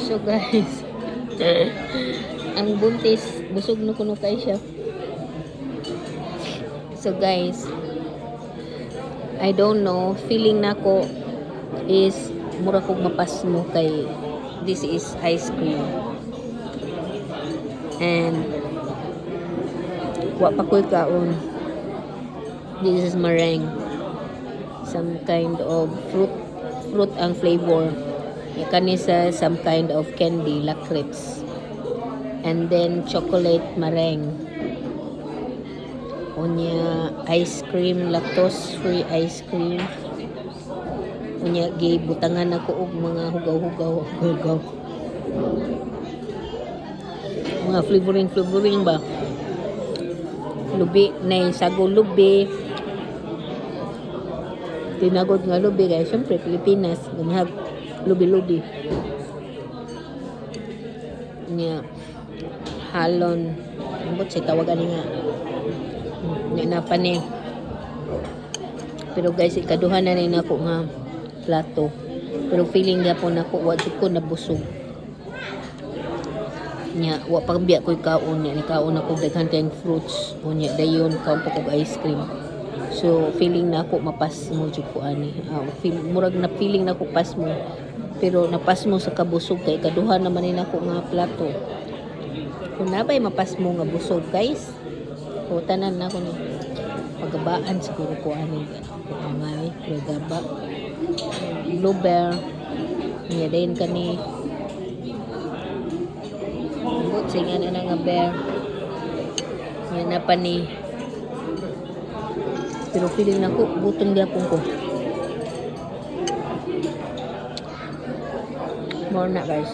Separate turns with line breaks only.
So guys, ang buntis, busog na kuno kay siya. So guys, I don't know, feeling nako is mura kog mapasmo kay this is ice cream. And wa pa ko'y kaon. This is meringue. Some kind of fruit ang flavor. Kani sa some kind of candy, lakrids. And then chocolate meringue. Unya ice cream, lactose free ice cream. Unya gibutangan nako og mga hugaw-hugaw, hugaw. Mga flavoring flavoring ba? Lubi na sago lubi. Tinagod nga lubi guys, syempre Pilipinas, ganhag lubi-lubi. Nya halon, ambot sa tawagan ni nga. Nya na pa ni. Pero guys, ikaduha na ni nako nga plato. Pero feeling gyapon nako wa jud ko nabusog. Nya wa pa biya ko'y kaon nya, ni kaon ako daghan kayong fruits. Unya dayon kaon pa kog ice cream. So feeling nako mapasmo jud ko ani. Ah, feel, murag na feeling nako pasmo. Pero napasmo sa kabusog kay kaduha naman ni nako nga plato. Kung nabay mapasmo nga busog, guys. O tanan na ko ni pagabaan siguro ko ani angay gaba. Blueberry. Nya dayon kani. Ambot sa nga na nga bear. Nya na pa ni. Pero feeling nako gutom gyapon ko. More na, guys.